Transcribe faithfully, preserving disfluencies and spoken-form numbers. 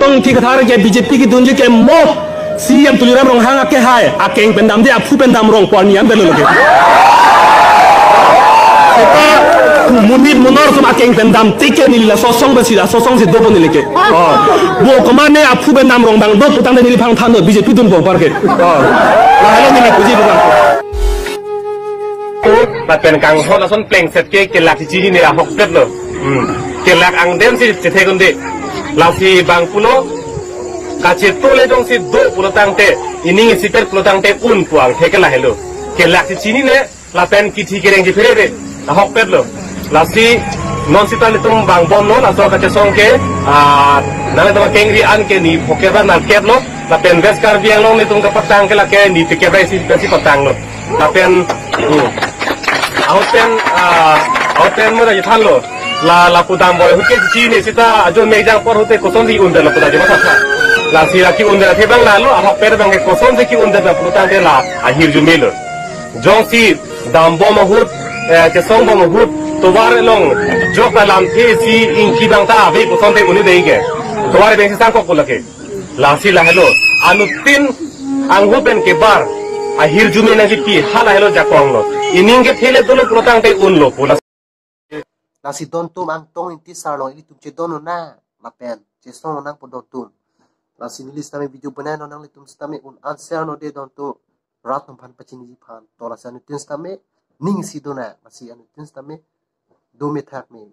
Ong thik thar ke B J P kedunji ke mo. C M Tuliram Ronghang ake hai. Akeng pen damde aphu pen dam rong puan niam belo lagi. Seta monit monor sum akeng pen dam tike neli laso asong pensi laso asong si dopo neli ke. Oh. Bo komatne aphu pen dam rong bang do putangte neli phang than do B J P dunpo par ke. Oh. Lahelo neli puji bang. Lapen kanghon ason plengset ke kelak chinine ahokpet lo. Hmm. Kelak angdeng si chethek un-e. Lasi bang pulo kachetu le jongsi do pulotangte, ining isipet pulotangte un pu angthek ke lahelo. Kelak chinine lapen kithi kereng kephere re ahokpet lo. Lasi non sita nelitum bang bomlo, laso kachesong ke, ah, nanglitum akengri an ke ni phokep ra nangkep lo. Lapen West Karbi Anglong nelitum kapatang ke lake ni phokep ra isi pensi patang lo. Lapen, hmm. Ahut pen, ah, ahut pen mo raji than lo. La, lapu damboi ahut ke chinine sita ajo mejang apor ahut te kosonsi un-e lapu daji matha. Lasi la ki-un-e athe bang lalo, ahok per bang ke kosonsi ki-un-e bang pulotangte la ahirjume lo. Jongsi dam bom ahut, eh, chesong bom ahut, tovar along jok alamthe isi ingki bang ta ave kosonte un-e dei ke. Tovar bengsi sangkok pulake. Lasi lahelo. Anuttin anghu pen kebar. Ahirjume nangkipi halahelo jakong lo. Ining kethe le dolo pulotangte unlo pula. Lasi dontum Angtong Ingti Sarlong ilitum chedon nang lapen chesong nangpo dontum. Lasi neli sitame video bonai non nanglitum sitame un-an share non de dontum rat atum aphan pachiniji aphan. To lasi anuttin sitame ning isi do nang. Lasi anuttin sitame do methak me.